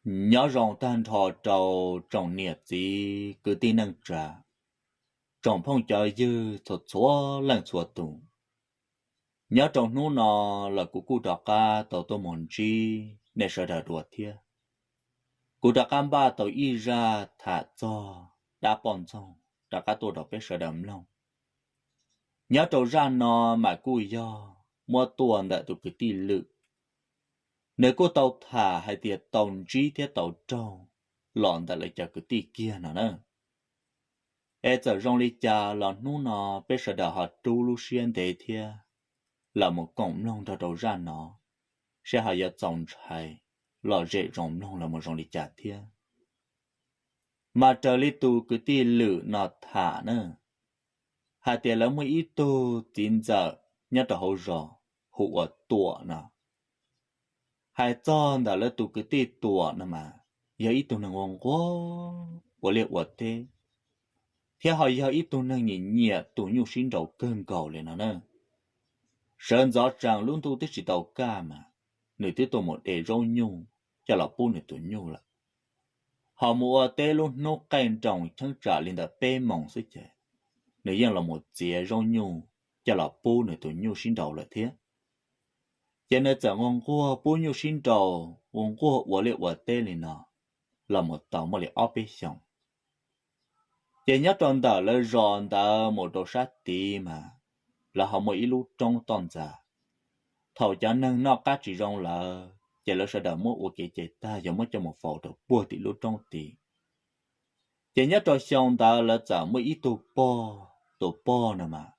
Nyob zoo tag nrho rau tsoom niam txiv kwv tij neej tsa, tsoom phooj cov ywg txhua txhua leej txhua tus. Nyob rau hnub no los kuv kuj rov qab tau tuaj mus ntsib nej sawv daws dua thiab. Kuv rov qab npaj tau ib zaj tham txog dab poj ntxoog rov qab tuaj rau peb sawv daws mloog. Nyob rau zaj no mas kuj yog muab tuaj ntawm tus kwv tij Lwm. Nws kuj tau tham hais tias tau ntsib thiab tau raug los ntawm lawv cov kwv tij kiag no na. Es txawm zoo li cas los hnub no peb sawv daws ho rub lub siab ntev thiab los mus koom mloog nrog rau zaj no, seb ho yuav txaus ntshai lom zem zoo mloog los mus zoo li cas thiab. Mas raws li tus kwv tij Lwm no tham na, hais tias lawv muaj ib tug txiv ntxawm nyob rau hauv zos hu ua Tuam no. Hais txog ntawm lawv tus kwv tij Tuam no mas yog ib tug neeg ua nquag ua liaj ua teb, thiab ho yog ib tug neeg nyiam nyiam tus nyuj sib nraus kawg nkaus li no na. Sawv ntxov tsees lub ntuj twb tsis tau kaj mas nws twb tuaj mus de zaub nyuj coj los pub nws tus nyuj lawm. Ho mus ua teb lub hnub qaij nroos cheeb tsam li ntawm peb moos xwb ces nws yeej los mus txiav zaub nyuj coj los pub nws tus nyuj sib nraus lawm thiab. Ces nws txawm nquag nquag pub nyuj sib nraus, ua nquag ua liaj ua teb li no los mus tau muaj li ob peb xyoos. Ces nyob rau ntawm lawv zos ntawd mus rau sab tid mas lawv ho muaj ib lub roob toj ntxas. Thaum cov neeg noj qab tsis zoo lawm ces lawv sawv daws muab ua kev cai tag yog muab coj mus faus rau puag tim lub roob tid. Ces nyob rau xyoo ntawd lawv txawm muaj ib tug pog, tus pog no mas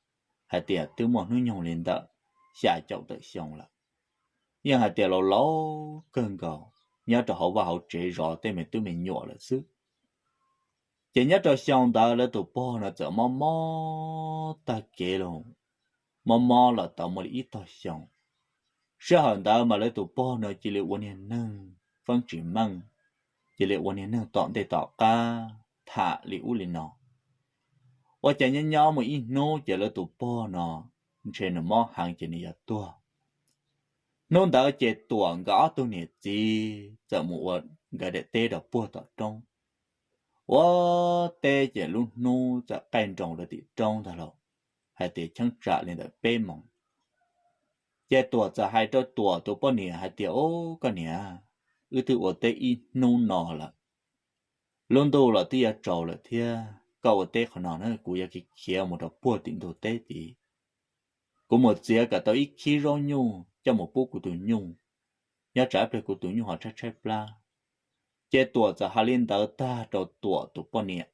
hais tias twb muaj hnub nyoog li ntawm xya caum tawm xyoo lawm, yeej hais tias laus laus kawg nkaus, nyob rau hauv vaj hauv tsev zov tej me tub me nyuam lawm xwb. Ces nyob rau xyoo ntawd lawv tus pog no txawm mob mob tag kev los, mob mob los tau muaj li ib tog xyoo. Sij hawm ntawd mas lawv tus pog no cia li ua niag neeg feeb tsis meej, cia li ua niag neeg tom ntej tom qab tham li ub li no. Ua cas nyob nyob muaj ib hnub ces lawv tus pog no ntshe nws mob heev ces nws yuav tuag. Hnub ntawd ces Tuam nkawd ob tug niam txiv txawm mus ua nkawd daim teb rau puag tom roob. Ua teb ces lub hnub txawm qaij nroos rau tim roob ntag lauj, hais tias cheeb tsam li ntawm peb moos. Ces Tuam txawm hais rau Tuam tus poj niam hais tias, Au, koj niam, wb twb ua teb ib hnub no lawm, lub ntuj los twb yuav tsaus lawm thiab, koj ua teb qhov no na, kuv yuav khiav mus rau puag tim ntug teb tid. Kuv mus txiav kom tau ib khib zaub nyuj coj mus pub kuv tus nyuj, nyob tsam ib pliag kuv tus nyuj ho tshaib tshaib plab. Ces Tuam txawm hais li ntawd tag rau Tuam tus poj niam,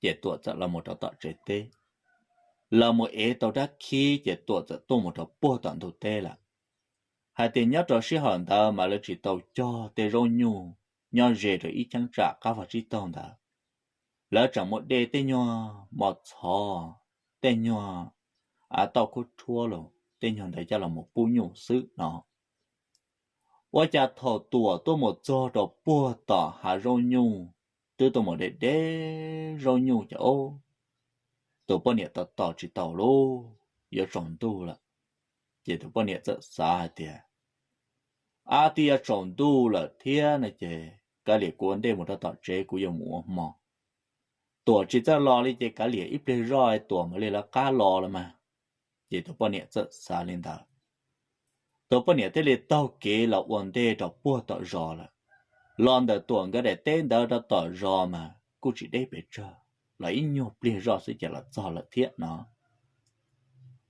ces Tuam txawm los mus rau tom tsev teb, los mus ev tau rab khib ces Tuam txawm tuaj mus rau puag tom ntug teb lawm. Hais tias nyob rau sij hawm ntawd mas lawv tsis tau cog tej zaub nyuj nyob ze rau ib cheeb tsam qab vag tsib taug ntawd. Lawv tseem mus de tej nyuag mos txhov, tej nyuag av tauj khaub rhuab los tej nyuag ntawd coj los mus pub nyuj xwb no. Ua cas thaum Tuam tuaj mus txog rau puag tom hav zaub nyuj, twb tuaj mus de de zaub nyuj ces, au, tus poj niam tos tos tsis tau lauj, yuav tsaus ntuj lawm. Ces tus poj niam txawm xav hais tias, Ab, twb yuav tsaus ntuj lawm thiab no ces kav liam kuv ua ntej mus rau tom tsev, kuv yuav mus ua hmo. Tuam tsis txawj los li ces kav liam ib pliag zoj Tuam mam li lawv qab los los mas. Ces tus poj niam txawm xav li ntawd. Tus poj niam thiaj li taug kev los ua ntej rau puag tom zos lawm. Los ntawm Tuam nkawd daim teb ntawd rau tom zos mas kuj tsis deb pes tsawg, los ib nyuag pliag zoj xwb ces los txog lawm thiab no.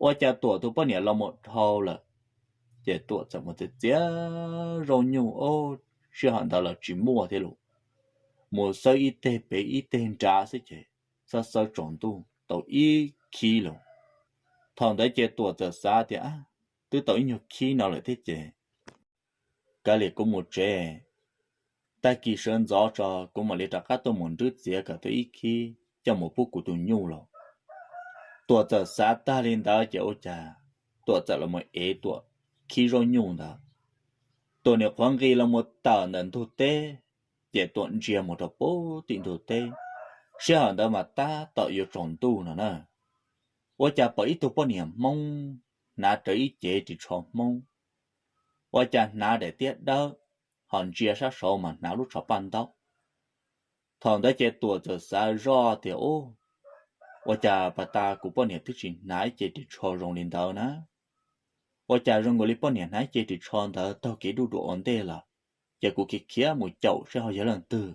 Ua cas Tuam tus poj niam los mus dhau lawm, ces Tuam txawm mus txiav txiav zaub nyuj, o, sij hawm ntawd los tsis muaj thiab lauj. Mus xawb ib teg pem ib teg nrad xwb ces xawb xawb tsaus ntuj tau ib khib lauj. Thaum ntawd ces Tuam txawm xav tias, Ab, twb tau ib nyuag khib no lawm thiab ces kav liam kuv mus tsev, tag kis sawv ntxov tso kuv mam li rov qab tuaj mus nrwb txiav kom tau ib khib coj mus pub kuv tus nyuj lauj. Tuam txawm xav tag li ntawd ces ua cas Tuam txawm los mus ev Tuam khib zaub nyuj ntawd. Tuam nyuam qhuav nqis los mus tawm ntawm ntug teb, ces Tuam ntsia mus rau puag tim ntug teb, sij hawm ntawd mas tab tom yuav tsaus ntuj no na. Ua cas pom ib tug poj niam Hmoob hnav rawv ib cev ris tsho Hmoob, ua cas hnav daim tiab dawb, ho ntsia sab saud mas hnav lub tsho paj ntaub. Thaum ntawd ces Tuam txawm xav zoj tias, Ub, ua cas pas tas kuv poj niam twb tsis hnav ib ce ris tsho zoo li ntawd na? Ua cas zoo nkaus li poj niam hnav ib ce ris tsho ntawd taug kev duj dua ua ntej lawm? Ces kuv khiav khiav mus caum seb ho yog leej twg.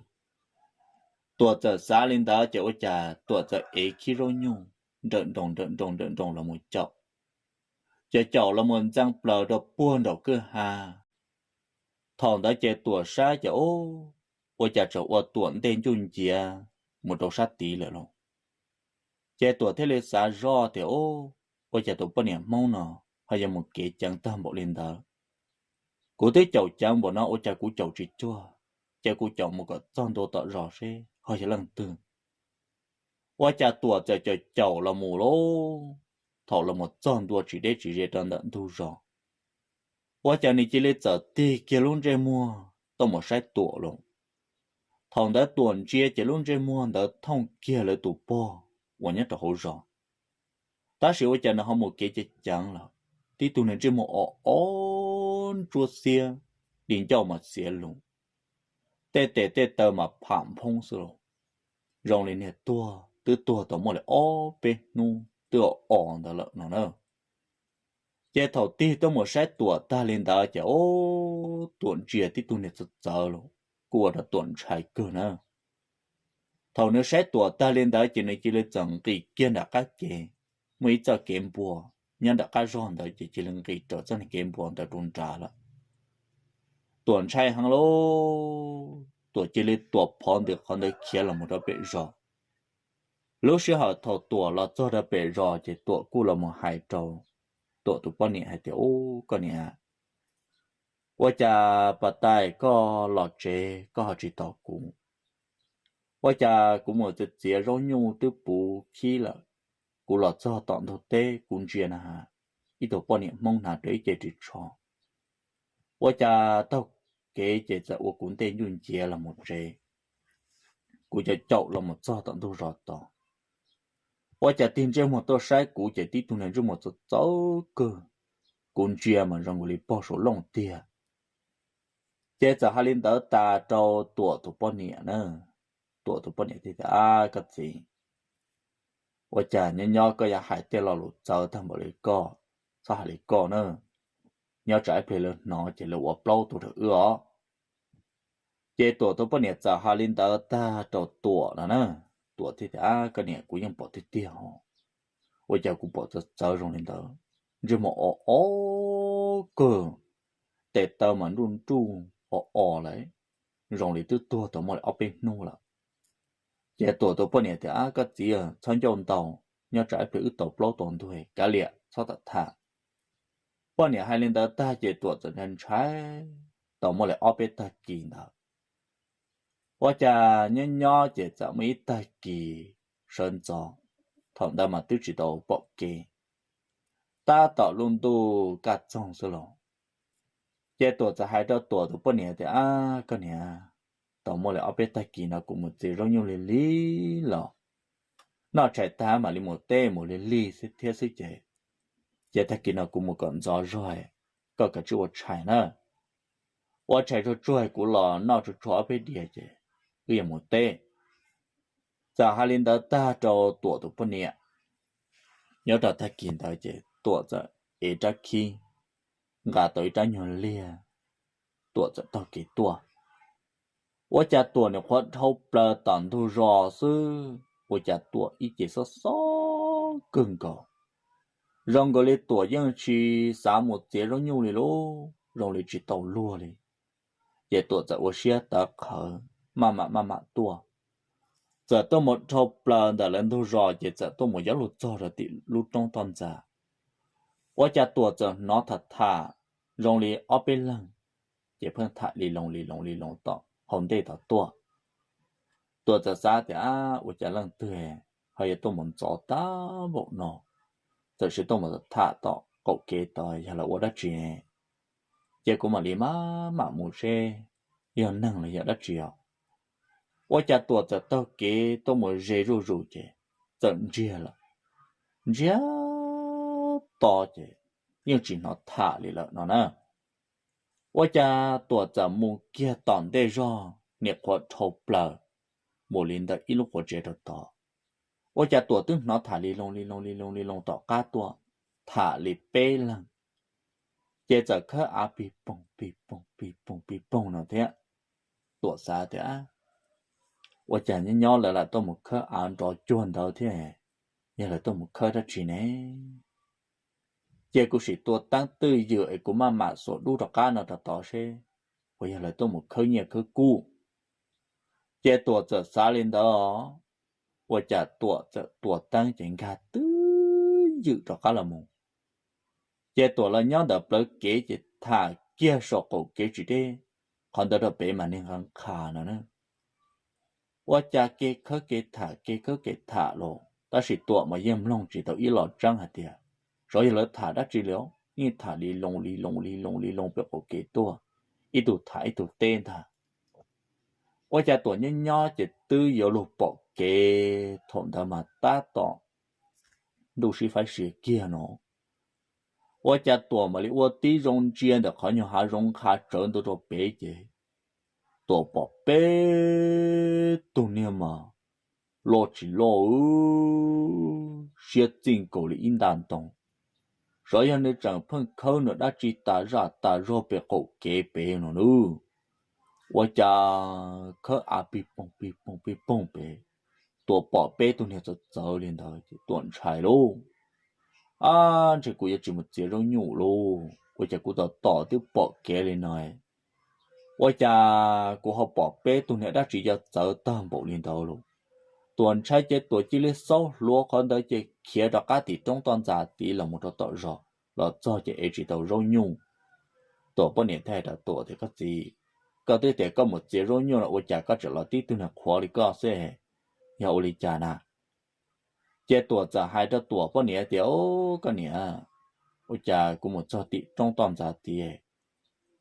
Tuam txawm xav li ntawd ces ua cas Tuam txawm ev khib zaub nyuj nrawm nroos nrawm nroos nrawm nroos los mus caum. Ces caum los mus ntxeev plaws rau puag nraum kwj ha. Thaum ntawd ces Tuam saib ces, Ub, ua cas tseem ua Tuam ntej ncuj nciav mus rau sab tid lawm lauj? Ces Tuam thiaj li xav zoj tias, Ub, ua cas tus poj niam Hmoob no ho yuav mus kev ceev tag npaum li ntawd? Kuv twb caum ceev npaum no ua cas kuv caum tsis cuag, ces kuv caum mus kom txog ntua tom zos seb ho yog leej twg. Ua cas Tuam txawm caum caum los mus lauj, thaum los mus txog ntua tsis deb tsis ze rau ntawm ntug zos, ua cas nws cia li txawm tig kiag lub ntsej muag tuaj mus saib Tuam lauj. Thaum ntawd Tuam ntsia ces lub ntsej muag ntawd thooj kiag lawv tus pog uas nyob rau hauv zos. Tab sis ua cas nws ho mus kev ceev ceev lawm, tib tug niag ntsej muag o o ntsuab xiab, di ncauj mas xiav lus, tej tes tej taw mas pham nphoob xwb lauj. Zoo li niag tuag twb tuag tau muaj li ob peb hnub twb o o ntawd lawm no na. Ces thaum tig tuaj mus saib Tuam tag li ntawd ces, ub, Tuam ntsia tib tug niag txawv txawv los kuj ua rau Tuam ntshai kawg na. Thaum nws saib Tuam tag li ntawd ces nws cia li txawm nqis kiag nram qab ces, muaj ib txoj kev npua nyob nram qab zog ntawd ces cia li nqis raws txoj niag kev npua ntawd rau nrad lawm. Tuam ntshai heev lauj, Tuam cia li tuam phov ntws qhov ntawd khiav los mus rau pem zos. Lub sij hawm thaum Tuam los txog rau pem zos ces Tuam kuj los mus hais rau Tuam tus poj niam hais tias, Ub, koj niam, ua cas pas tais koj los tsev koj ho tsis tos kuv? Ua cas kuv mus txiav txiav zaub nyuj twb puv khib lawm, kuv los txog tom ntug teb kuv ntsia na has, ib tug poj niam Hmoob hnav rau ib ce ris tsho, ua cas taug kev ces txawm ua kuv ntej ncuj nciav los mus tsev, kuv caum caum los mus txog tom ntug zos tos, ua cas tig ntsej muag tuaj saib kuv ces tib tug niag ntsej muag txawv txawv kawg, kuv ntsia mas zoo nkaus li pog saum looj tiag. Ces txawm hais li ntawd tas rau Tuam tus poj niam na. Tuam tus poj niam thiaj tias, Ab koj txiv, ua cas nyob nyob koj yuav hais tej lo lus txawv tag npaum li koj, txhob hais li koj na, nyob tsam ib pliag lawv hnov ces lawv ua plaub tuag rau wb os. Ces Tuam tus poj niam txawm hais li ntawd tag rau Tuam no na. Tuam thiaj tias, Ab koj niam, kuv yeej pom tiag tiag os, ua cas kuv pom txawv txawv zoo li ntawd, ntsej muag o o kawg, tes taw mas nruj nruj o o lawm, zoo li twb tuag tau muaj li ob peb hnub lawm. Ces Tuam tus poj niam tias, Ab koj txiv, txhob ncauj ntau, nyob tsam ib pliag wb tau plaub tau ntug kav liam txhob tham tham. Poj niam hais li ntawd tag ces Tuam txawm ntshai ntshai, tau muaj li ob peb tag kis ntawd, ua cas nyob nyob ces txawm muaj ib tag kis sawv ntxov, thaum ntawd mas twb tsis tau pom kev, tab tom lub ntuj kaj txoog xwb los. Ces Tuam txawm hais rau Tuam tus poj niam tias, Ab koj niam, tau muaj li ob peb tag kis no kuv mus txiav zaub nyuj lig lig los, noj tshais tag mam li mus teb mus lig lig xwb thiab xwb ces, ces tag kis no kuv mus kom ntxov zog, koj kav tsij ua tshais na, ua tshais tsuag tsuag kuv los noj tsuag tsuag ob peb diav ces wb yuav mus teb. Txawm hais li ntawd tag rau Tuam tus poj niam, nyob rau tag kis ntawd ces Tuam txawm ev rab khib, nqa tau ib rab nyuag liag, Tuam txawm taug kev tuaj. Ua cas Tuam nyuam qhuav dhau plaws tom ntug zos xwb, ua cas Tuam ib ce xob xob kawg nkaus, zoo nkaus li Tuam yeej tsis xav mus txiav zaub nyuj li lauj, zoo li tsis tau luag li. Ces Tuam txawm ua siab tawv qhawv, maj mam maj mam tuaj. Txawm tuaj mus dhau plaws ntawm lawv ntug zos ces txawm tuaj mus yuav luag txog rau tim lub roob toj ntxas. Ua cas Tuam txawm hnov tham tham zoo li ob peb leeg, ces pheej tham li loos li loos li loos tom hauv ntej tod tuaj. Tuam txawm xav tias, Ab, ua cas leej twg ho yuav tuaj mus ntxov tag npaum no, txawm sis tuaj mus tham tom qaum kev tod yog lawv ua dab tsi, ces kuv mam li maj mam mus seb yog neeg los yog dab tsi os. Ua cas Tuam txawm taug kev tuaj mus ze zuj zus ces txawm ntsiag lawm, ntsiag to ces yeej tsis hnov tham li lawm no na. Ua cas Tuam txawm mus kiag tom ntej zog, niam qhuav dhau plaws mus li ntawm ib lub quav tsev rau tod. Ua cas Tuam twb hnov tham li loo li loo li loo li loo tom qab tuaj, tham li peb leeg, ces txawm khawb av pig poog pig poog pig poog pig poog no thiab. Tuam xav tias, ua cas nyob nyob lawv lam tuaj mus khawb av nrov cuag ntawd thiab, yog lawv tuaj mus khawb dab tsi ne? Ces kuv sim tua teeb twj ywm es kuv maj mam xuas dub rov qab no rau tod seb puas yog lawv tuaj mus khawb nyiaj khawb kub. Ces Tuam txawm xav li ntawd, ua cas Tuam txawm tua teeb ces nkag twj ywm rov qab los mus. Ces Tuam los nyob ntawm plawv kev ces tham kiag saum qaum kev tsis deb, qhov ntawd rau pem mas neeg nqa qha no na. Ua cas kev khawb kev tham kev khawb kev tham los tab sis Tuam mas yeej mloog tsis tau ib los tseeb hais tias xyov yog lawv tham dab tsi li, yeej tham li loo li loo li loo li loo pem qaum kev tuaj, ib tug tham ib tug teb ntag. Ua cas Tuam nyob nyob ces twb yuav luag pom kev, thaum ntawd mas tab tom ntuj sib faib sia kiag no. Ua cas Tuam mam li ua tib zoo ntsia ntawm qhov nyuag hav zoov qha tsawv ntua rau pem ces Tuam pom peb tug niag mas loj tsis loj, siab txij nkaus li ib nta ntoo, xyov yog nws tseem pheej khawb nws dab tsi tas zaj tas zog pem qaum kev pem no nawb. Ua cas khawb av pig poog pig poog pig poog pem, Tuam pom peb tug niag txawv txawv li ntawd ces Tuam ntshai lauj. Ab, ntshe kuv yuav tsis mus txiav zaub nyuj lauj, ua cas kuv tos tos twb pom kev li no, ua cas kuv ho pom peb tug niag dab tsi yuav txawv tag npaum li ntawd lauj. Tuam ntshai ces Tuam cia li xaub hluav qhov ntawd ces khiav rov qab tim roob toj ntxas tid los mus rau tom zos, los txog ces ev tsis tau zaub nyuj. Tuam poj niam thiaj hais rau Tuam tias, koj txiv, koj twb tias koj mus txiav zaub nyuj los ua cas koj tseem los tib tug niag qhuav li koj xwb, yog ua li cas na? Ces Tuam txawm hais rau Tuam poj niam tias, o, koj niam, ua cas kuv mus txog tim roob toj ntxas tid,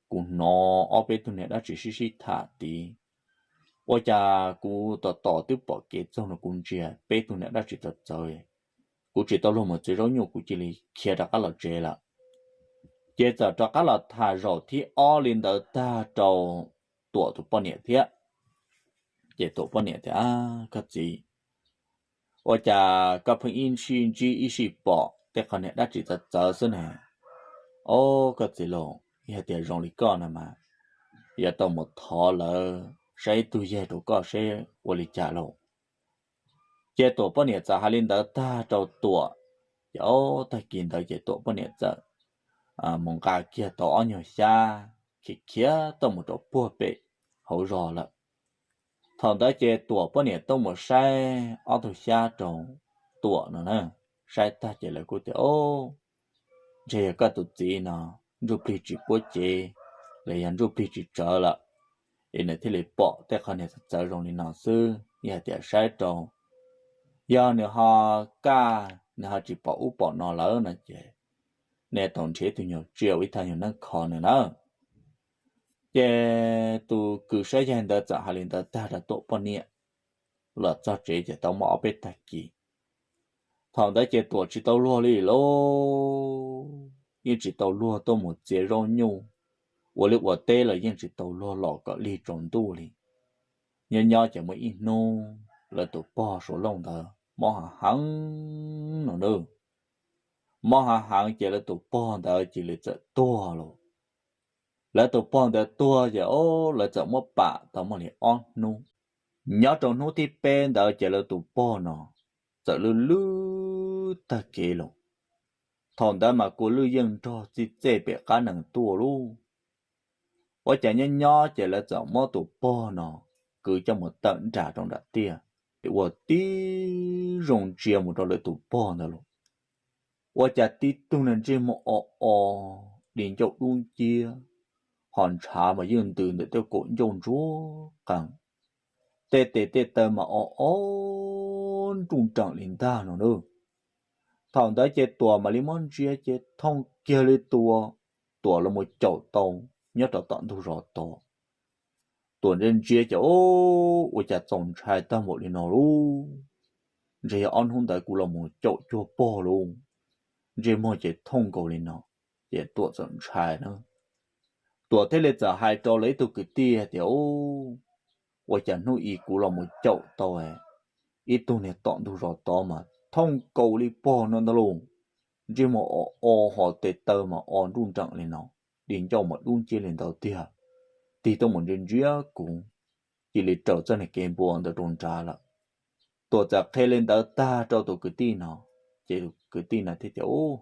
kuv hnov ob peb tug niag dab tsi sib sib tham tid, ua cas kuv tos tos twb pom kev txog no kuv ntsia peb tug niag dab tsi txawv txawv, kuv tsis tau luag mus txiav zaub nyuj kuv cia li khiav rov qab los tsev lawm. Ces txawm rov qab los tham zaum thib ob li ntawd tag rau Tuam tus poj niam thiab. Ces Tuam poj niam tias, koj txiv, ua cas koj pheej ib sij ntsib ib sij pom tej qhov niag dab tsi txawv txawv xwb ne? O, koj txiv lauj, yog tias zoo li koj no mas yuav tau mus thov lawv saib ib tug yaig rau koj seb ua li cas lauj. Ces Tuam poj niam txawm hais li ntawd tag rau Tuam, ces ob tag kis ntawd ces Tuam poj niam txawm mus nqa kiag tau ob nyuag xyab khiav khiav tuaj mus rau puag pem hauv zos lawm. Thaum ntawd ces Tuam poj niam tuaj mus saib ob tug xyab rau Tuam no na, saib tag ces lawv kuj tias, o, ntshe yog koj tus txiv no ntsuj plig tsis puab cev los yog ntsuj plig tsis tsawv lawm, es nws thiaj li pom tej qhov niag txawv txawv zoo li no xwb, yog hais tias saib rau, yog nws ho kaj, nws ho tsis pom ub pom no lawm no ces nej tau nrhiav ib tug nyuag tsiaj ua ib thaj nyuag neeb kho nws nawb. Ces tus kws saib yaig ntawd txawm hais li ntawd tag rau Tuam poj niam, los txog tsev ces tau muaj ob peb tag kis. Thaum ntawd ces Tuam tsis tau luag li lauj, yeej tsis tau luag tuaj mus txiav zaub nyuj, ua liaj ua teb los yeej tsis tau luag los kom lig tsaus ntuj li. Nyob nyob ces muaj ib hnub lawv tus pog Suav Looj ntawd mob hav heev no nawb. Mob hav heev ces lawv tus pog ntawd cia li txawm tuag lauj. Lawv tus pog ntawd tuag ces o, lawv txawm muab pam tau muaj li ob hnub. Nyob rau hnub thib peb ntawd ces lawv tus pog no txawm lwj lwj tag kev lauj. Thaum ntawd mas kua lwj yeej nrog txij txej pem qab nees tuaj lauj. Ua cas nyob nyob ces lawv txawm muab tus pog no kwv coj mus tawm nram rau nram tiaj, ua tib zoo ntsia mus rau lawv tus pog ntawd lauj. Ua cas tib tug niag ntsej muag o o, di ncauj dub nciab, ho ntshav mas yeej ntws ntawm tej kaum ncauj ntsuab qees, tej tes tej taw mas o o nruj nreem li ntag no nawb. Thaum ntawd ces Tuam mam li muab ntsia ces thooj kiag li tus Tuam los mus caum tau nyob rau tom ntug zos tod. Tuam ntsia ntsia ces, ua cas txaus ntshai tag npaum li no lauj? Ntshe yog ob hnub ntawd kuv los mus caum cuag pog lauj, ntsej muag ces thooj nkaus li no, ces Tuam txawm ntshai na. Tuam thiaj li txawm hais rau lawv ib tug kwv tij hais tias, Ub, ua cas hnub i kuv los mus caum tau ib tug niag tom ntug zos tod mas thooj nkaus li pog no ntag lauj. Ntsej muag o o, ho tes taw mas o nruj nreem li no, di ncauj mas dub nciab li ntawd tiag. Tig tuaj mus ntsia ntsia kuv, cia li raws txoj niag kev npua ntawd rau nrad lawm. Tuam txawm qhia li ntawd tag rau tus kwv tij no, ces tus kwv tij no thiaj tias, Ub,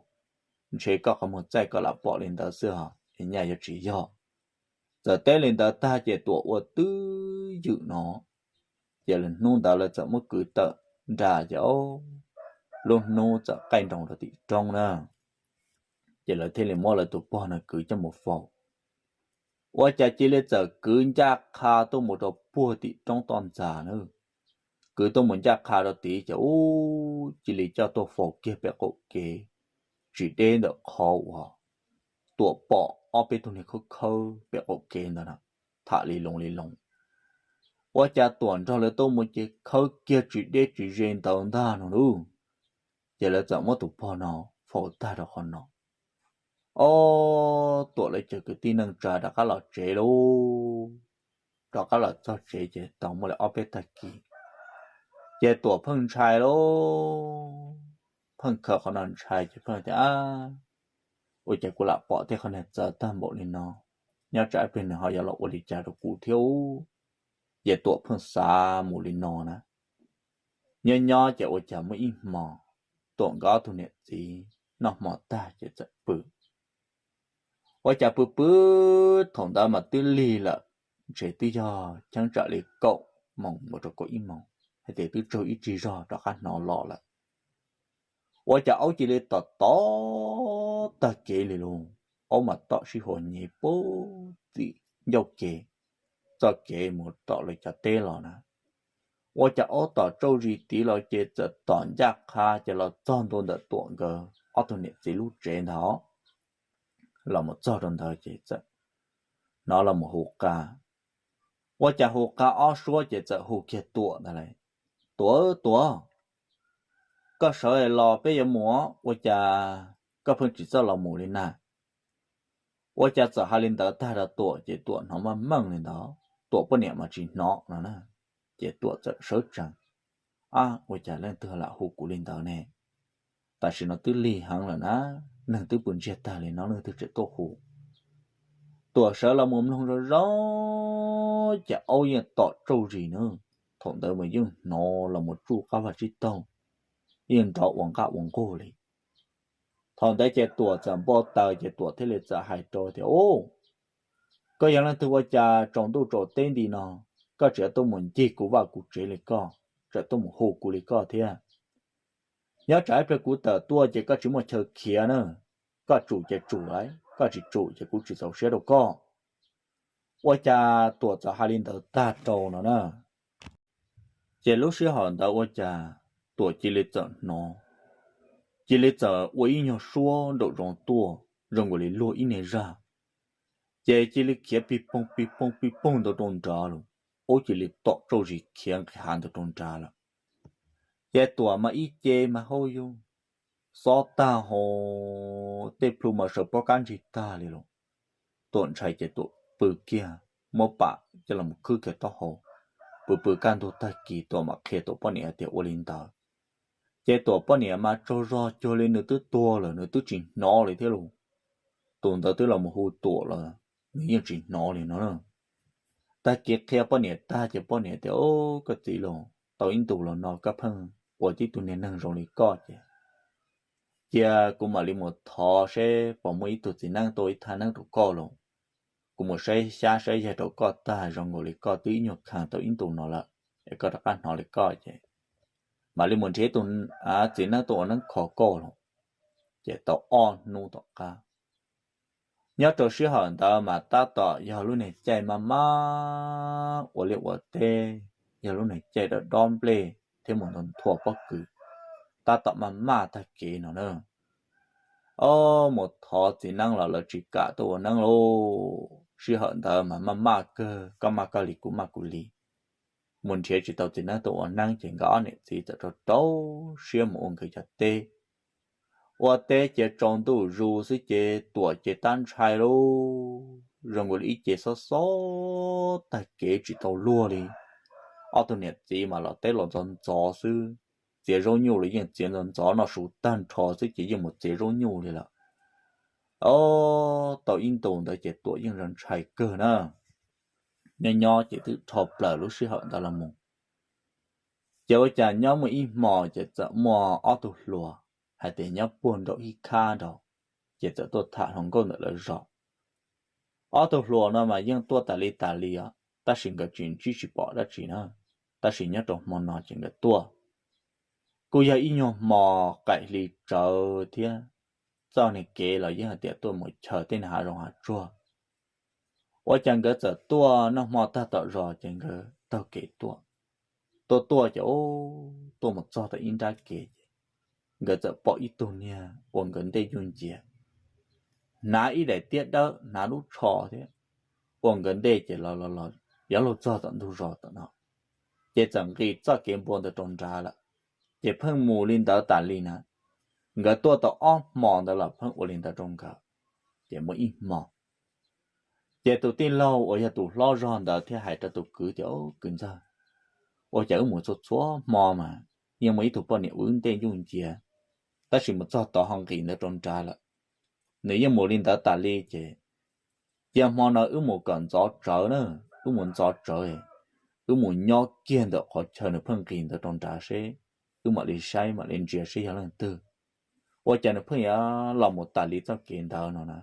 ntshe koj qhov muag txaij koj lam pom li ntawd xwb os, es nyaj yuav tsis yog. Txawm teb li ntawd tag ces Tuam ua twj ywm no, ces hnub ntawd lawv txawm muab kwv tawm nram ces lub hnub txawm qaij nroos rau tim roob na. Ces lawv thiaj li muab lawv tus pog no kwv coj mus faus. Ua cas cia li txawm kwv ncaj qha tuaj mus rau puag tim roob toj ntxas na. Kwv tuaj mus ncaj qha rau tid ces ub, cia li coj tuaj faus kiag pem qaum kev, tsis deb ntawm qhov uas Tuam pom ob peb tug niag khawb khawb pem qaum kev ntawd na, tham li loo li loo. Ua cas Tuam nrog lawv tuaj mus ces khawb kiag tsis deb tsis ze ntawd ntag no lauj. Ces lawv txawm muab tus pog no faus tag rau qhov no. Ob, Tuam lawv cov kwv tij neej tsa rov qab los tsev lauj. Rov qab los txog tsev ces tau muaj li ob peb tag kis, ces Tuam pheej ntshai lauj, pheej khaws qhov no ntshai ces pheej tias, Ua cas kuv lam pom tej qhov niag txawv tag npaum li no, nyob tsam ib pliag nws ho yuav los ua li cas rau kuv thiab? Ces Tuam pheej xav mus li no na. Nyob nyob ces ua cas muaj ib hmo, Tuam nkawd ob tug niam txiv noj hmo tag ces txawm pw. Ua cas pw pw, thaum ntawd mas twb lig lawm, ntshe twb yog cheeb tsam li kaum moos mus rau kaum ib moos, hais tias twb tsaug ib tsig zog rov qab hnov los lawm. Ua cas aub cia li tom tom tag kev li lauj. Aub mas tom sib hua nyev puag tim ncauj kev, txoj kev mus tom lawv cov teb los na. Ua cas aub tom tsauj zis tid los ces txawm tom ncaj qha ces los txog ntua ntawm Tuam nkawd ob tug niam txiv lub tsev ntag. Los mus txog rau ntawd ces txawm hnov los mus hu qa. Ua cas hu qa ob suab ces txawm hu kiag Tuam ntag lauj. Tuam, Tuam, koj sawv los peb yuav mus, ua cas koj pheej tsis txawj los mus li na? Ua cas txawm hais li ntawd tag rau Tuam ces Tuam hnov maj meej li ntawd, Tuam poj niam mas tsis hnov no na. Ces Tuam txawm sawv tsees, Ab, ua cas leej twg lam hu kuv li ntawd ne? Tam sim no twb lig heev lawm na, neeg twb pw ntsiag tag li no leej twg tseem tuaj hu. Tuam sawv los mus mloog zoo zoo, ces aub yeej tom tsauj zis na. Thaum ntawd mas yeej hnov los mus tsuj qab vaj tsib taug, yeej nrov ua nqaj ua nqug li. Thaum ntawd ces Tuam txawm npau taws ces Tuam thiaj li txawm hais rau tias, Ub, koj yog leej twg ua cas tsaus ntuj tsaus teb nti no, koj tseem tuaj mus ncig kuv vaj kuv tsev li koj, tseem tuaj mus hu kuv li koj thiab? Nyob tsam ib pliag kuv tawm tuaj ces koj tsis muaj chaw khiav na. Koj tsum ces tsum lauj, koj tsis tsum ces kuv tsis txaus siab rau koj. Ua cas Tuam txawm hais li ntawd tag rau no na, ces lub sij hawm ntawd ua cas Tuam cia li txawm hnov, cia li txawm ua ib nyuag suab nraum zoov tuaj zoo nkaus li luag ib niag zaj, ces cia li khiav pig poog pig poog pig poog ntawd rau nrad lawm. Ub, cia li tom tsauj zis khiav nqis hav ntawd rau nrad lawm. Ces Tuam mas ib ce mas hauj yug xob tag ho, tej plhu mas sawv pob kab ntsig tag li lawm. Tuam ntshai ces Tuam pw kiag, muab pam coj los khwb kiag taub hau, pw pw kaj ntug tag kis Tuam mam qhia Tuam poj niam tias ua li ntawd. Ces Tuam poj niam mas tsaug zog cuag li nws twb tuag lawm, nws twb tsis hnov li thiab lauj. Tus ntawd twb los mus hu Tuam los nws yeej tsis hnov li no na. Tag kis qhia poj niam tag ces poj niam tias, Koj txiv lauj, tau ib ntus los no koj pheej ua tib tug niag neeg zoo li koj ces cia kuv mam li mus thov seb puas muaj ib tug txiv neeb tuaj ib thaj neeb rau koj los. Kuv mus saib xyab saib yaig rau koj tag zoo nkaus li koj twb ib nyuag kheev tau ib ntus no lawm, es koj rov qab hnov li koj ces mam li mus nrhiav ib tug txiv neeb tuaj ua neeb kho koj los. Ces tau ob hnub tom qab, nyob rau sij hawm ntawd mas tab tom yog lub niag caij maj maj ua liaj ua teb, yog lub niag caij dob dob nplej thiab mus nthua pob kws, tab tom maj maj tag kev no na. Ob, mus thov txiv neeb los lawv tsis kam tuaj ua neeb lauj. Sij hawm ntawd mas maj maj kawg, koj maj koj li kuv maj kuv li. Mus nrhiav tsis tau txiv neeb tuaj ua neeb ces nkawd ob niam txiv txawm rau rau siab mus ua nkawd cov teb. Ua teb cia tsaus ntuj zus xwb ces Tuam ces tab ntshai lauj. zoo nkaus li ib ce xob xob tag kev tsis tau luag li. Ob tug niam txiv mas los teb los ntxov ntxov xwb, txiav zaub nyuj los yeej txiav ntxov ntxov noj su tag nrho xwb ces yeej mus txiav zaub nyuj li lawm. Ob tau ib ntus ntawd ces Tuam yeej ntshai kawg na. Nyob nyob ces twb rho plaws lub sij hawm ntawd los mus. Ces ua cas nyob muaj ib hmo ces txawm muaj ob tug hluas hais tias nyob puag nraum ib khab nraud, ces txawm tuaj tham hluas nkauj ntawm lawv zos. Ob tug hluas no mas yeej tuaj tas li tas li os, tab sis nkawd tsis ntsib tsis pom dab tsi na, tab sis nyob rau hmo no ces nkawd tuaj. Kuj yog ib nyuag hmo qaim hli tsawv thiab, txoj niag kev los yeej hais tias tuaj mus chaw tej niag hav zoov hav tsuag. Ua cas nkawd txawm tuaj noj hmo tag tom zos ces nkawd taug kev tuaj. Tuaj tuaj ces tuaj mus txog tom ib nrab kev ces nkawd txawm pom ib tug niag ua nkawd ntej ncuj ncias, hnav ib daim tiab dawb hnav lub tsho thiab, ua nkawd ntej ces los los los yuav luag txog tom ntug zos tom no, ces txawm nqis txoj kev npua ntawd rau nrad lawm. Ces pheej mus li ntawd tas li na, nkawd tuaj tau ob hmo ntawd los pheej ua li ntawd rau nkawd. Ces muaj ib hmo ces tus tij laug uas yog tus hlob zog ntawd thiaj hais rau tus kwv tias, Kwv ntxawg, ua cas wb mus txhua txhua hmo mas yeej muaj ib tug poj niam ua wb ntej ncuj ncias, tab sis mus txog tod ho nqis ntawd rau nrad lawm. Nws yeej mus li ntawd tas li ces cia hmo no wb mus kom ntxov tsawv na, wb mus ntxov tsawv, wb mus nyob kiag ntawm qhov chaw nws pheej nqis ntawd rau nrad seb, wb mam li saib mam li ntsia seb yog leej twg. Ua cas nws pheej yuav los mus tas li txoj kev ntawd no na.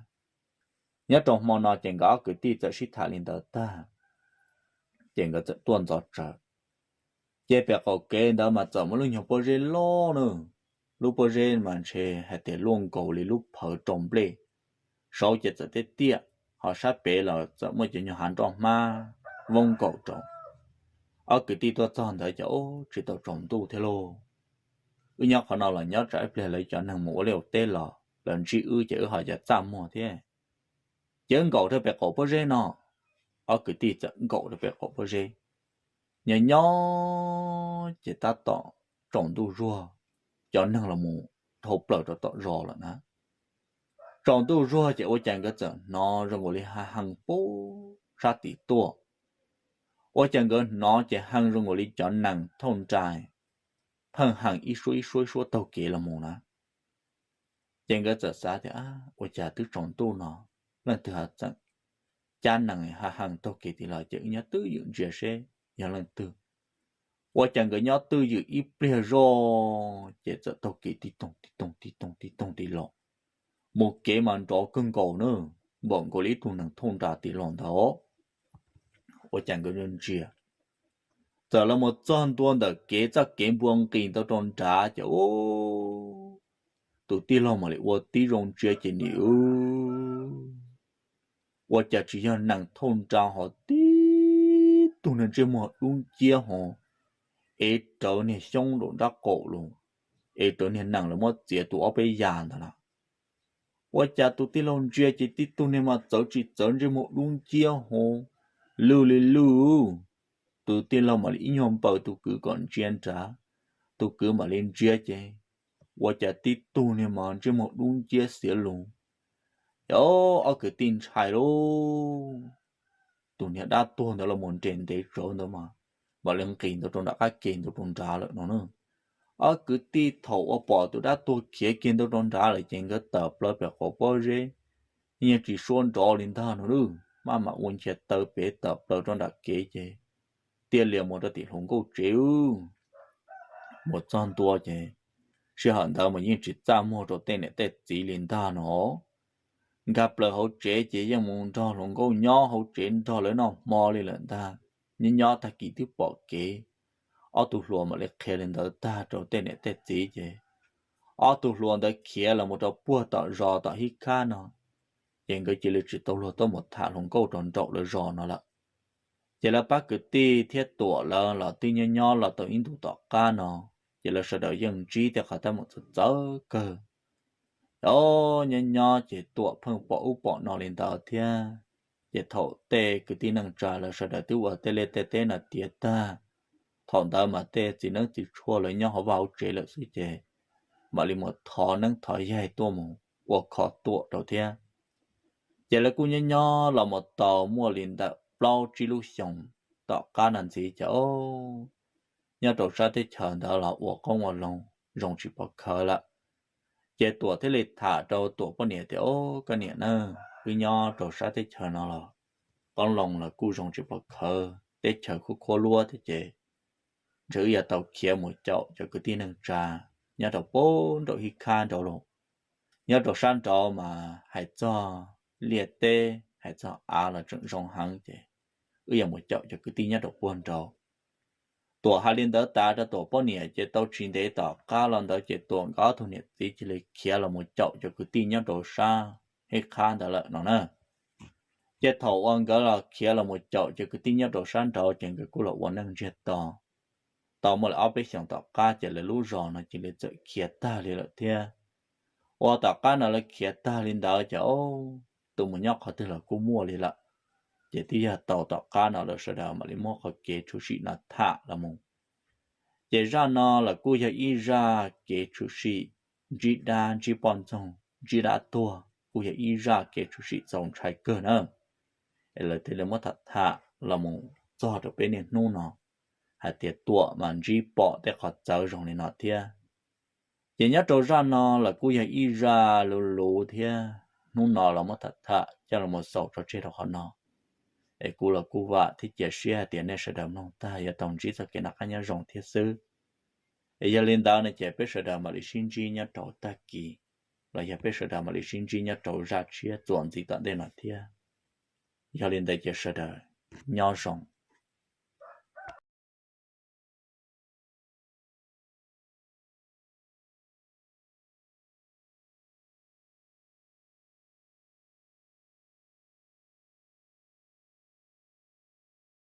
Nyob rau hmo no ces nkawd ob kwv tij txawm sib tham li ntawd tag, ces nkawd txawm tuaj ntxov tsawv. Ces pem qaum kev ntawd mas txawm muaj lub nyuag pob zeb loj na, lub pob zeb mas ntshe hais tias luaj nkaus li lub phawv rau nplej, saud ces txawm tiaj tiaj, ho sab pem los txawm muaj cov nyuag hav nroj hmab voob nkaus rau. Ob kwv tij tuaj txog ntawd ces tsis tau tsaus ntuj thiab lauj. Wb nyob qhov no los nyob tsam ib pliag lawv cov neeg mus ua liaj ua teb los lawv ntsib wb ces wb ho yuav txaj muag thiab. Ces wb nkaum rau pem qaum pob zeb no, ob kwv tij txawm nkaum rau pem qaum pob zeb. Nyob nyob ces tab tom tsaus ntuj zuag, cov neeg los mus dhau plaws rau tom zos lawm na. Tsaus ntuj zuag ces ua cas nkawd txawm hnov zoo nkaus li ha hees puag sab tim tuaj. Ua cas nkawd hnov ces hees zoo nkaus li cov nees thauj nra pheej hees ib suab ib suab ib suab taug kev los mus na. Ces nkawd txawm xav tias, Ua cas twb tsaus ntuj no, leej twg ho txawm cab nees ha hees taug kev tim los? Ces wb nyob twj ywm ntsia seb yog leej twg. Ua cas nkawd nyob twj ywm ib pliag zoj ces txawm taug kev tib toog tib toog tib toog tib toog tim los. Mus kev mas nrov kawg nkaus na, npaum nkaus li ib tug nees thauj nra tim los ntag. Ua cas nkawd ntsia, txawm los mus txog ntua ntawm kev, txoj kev npua nqis ntawd rau nrad ces tus tij laug mam li ua tib zoo ntsia ces nim ua cas tsis yog nees thauj nra ho tib tug niag ntsej muag dub nciab ho ev rawv niag xyoob nraum nrab qaum los, ev rawv niag nees lawv muab txiav tus ob peb yas ntawd lawm. Ua cas tus tij laug ntsia ces tib tug niag mas txawv tsis txawv ntsej muag dub nciab ho lwj li lwj. Tus tij laug mam li ib nyuag npaws tus kwv kom ntsia nrad, tus kwv mam li ntsia ces ua cas tib tug niag mas ntsej muag dub nciab xiav lus. Ces ob kwv tij ntshai lauj. Tus niag dab tuag ntawd los mus nres ntev tsawv ntawd mas mam li nqis ntawd rau nram qab ke ntawd rau nrad lawm no na. Ob kwv tij thaum uas pom tus dab tuag khiav kiag ntawd rau nrad lawm ces nkawd tawm plaws pem qaum pob zeb, yeej tsis suab nrov li ntag no na. Maj mam ua nchias taw pem tawm plaws rau nram kev ces tiaj lias mus rau tim hluas nkauj tsev. Mus txog ntua ces sij hawm ntawd mas yeej tsis txaj muag rau tej niam tej txiv li ntag no. Nkag plaws hauv tsev ces yeej mus nrog hluas nkauj nyob hauv tsev nrog lawv noj hmo li lawm ntag. Nyob nyob tag kis twb pom kev, ob tug hluas mam li qhia li ntawd tag rau tej niam tej txiv ces ob tug hluas ntawd khiav los mus rau puag tom zos tom hib khab no, ces nkawd cia li tsis tau luag tuaj mus tham hluas nkauj rau nraum lawv zos no lawm. Ces lawv pab kwv tij thiab Tuam lawv los twb nyob nyob los tau ib ntus tom qab no, ces lawv sawv daws yeej ntsib tej qhov teeb meem txawv txawv kawg. Os, nyob nyob ces Tuam pheej pom ub pom no li ntawd thiab. Ces thaum tej kwv tij neej tsa lawv sawv daws twb ua tej liaj tej teb no tiav tag, thaum ntawd mas tej txiv neeb txiv tshuaj lawv nyob hauv vaj hauv tsev lawm xwb ces mam li mus thov neeb thov yaig tuaj mus ua kho Tuam rau thiab. Ces lawv kuj nyob nyob los mus tau muaj li ntawm plaub tsib lub xyoos tom qab no ntxiv ces, o, nyob rau sab teb chaws ntawd los ua qoob ua loo zoo tsis pom khawv lawm. Ces Tuam thiaj li tham rau Tuam poj niam tias, o, koj niam na, wb nyob rau sab teb chaws no los qoob loo los kuj zoo tsis pom khawv, teb chaws khuab khuab luab thiab ces ntshe wb yuav tau khiav mus caum cov kwv tij neej tsa nyob rau pem nraum hib khab nraud los. Nyob rau sab nraud mas hais txog liaj teb hais txog av los tseem zoo heev ces wb yuav mus caum cov kwv tij nyob rau puag nraud. Tuam hais li ntawd tas rau Tuam poj niam ces tau tsis ntev tom qab los ntawd ces Tuam nkawd ob tug niam txiv cia li khiav los mus caum cov kwv tij nyob rau sab hib khab ntawd lawm no na. Ces thaum uas nkawd los khiav los mus caum cov kwv tij nyob rau sab nraud ces nkawd kuj los ua neej ntsiag to. Tau muaj li ob peb xyoos tom qab ces lawv lub zos no cia li txawm khiav tag li lawm thiab. Ua tom qab no lawv khiav tag li ntawd ces, o, tus mus nyob qhov twg los kuj muaj li lawm. Ces twb yog tau tom qab no lawv sawv daws mam li muab qhov kev tshwm sim no tham los mus. Ces zaj no los kuj yog ib zaj kev tshwm sim ntsib dab ntsib poj ntxoog ntsib dab tuag, kuj yog ib zaj kev tshwm sim txaus ntshai kawg na. Es lawv thiaj li muab tham tham los mus txog rau peb niaj hnub no hais tias Tuam mas ntsib pom tej qhov txawv zoo li no thiab. Ces nyob rau zaj no los kuj yog ib zaj luv luv thiab, hnub no los muab tham tham coj los mus xaus tso tseg rau qhov no. Es kuv los kuj vam thiab cia siab hais tias nej sawv daws mloog tag yuav tau ntsib txoj kev noj qab nyob zoo thiab xwb. Es yog li ntawd no ces peb sawv daws mam li sib ntsib nyob rau tag kis, los yog peb sawv daws mam li sib ntsib nyob rau zaj tshiab txuas ntxiv tom ntej no thiab. Yog li ntawd ces sawv daws nyob zoo.